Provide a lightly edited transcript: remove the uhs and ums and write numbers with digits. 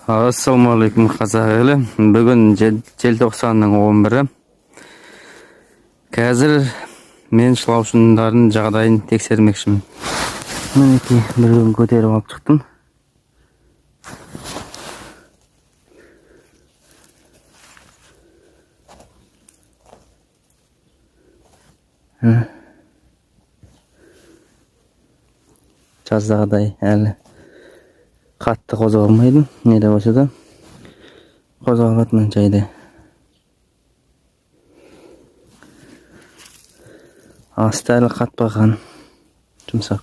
Ассалаумағалейкум, қазақ елі. Бүгін желтоқсанның 11-і. Қазір мен шылаушындардың жағдайын тексермекшімін. Мінекей, бір күн көтеріп алып шықтым. Жаздағыдай әлі қатты қозғалмайды, не де болса да қозғалады мына жайда. Асты әлі қатпаған, жұмсақ.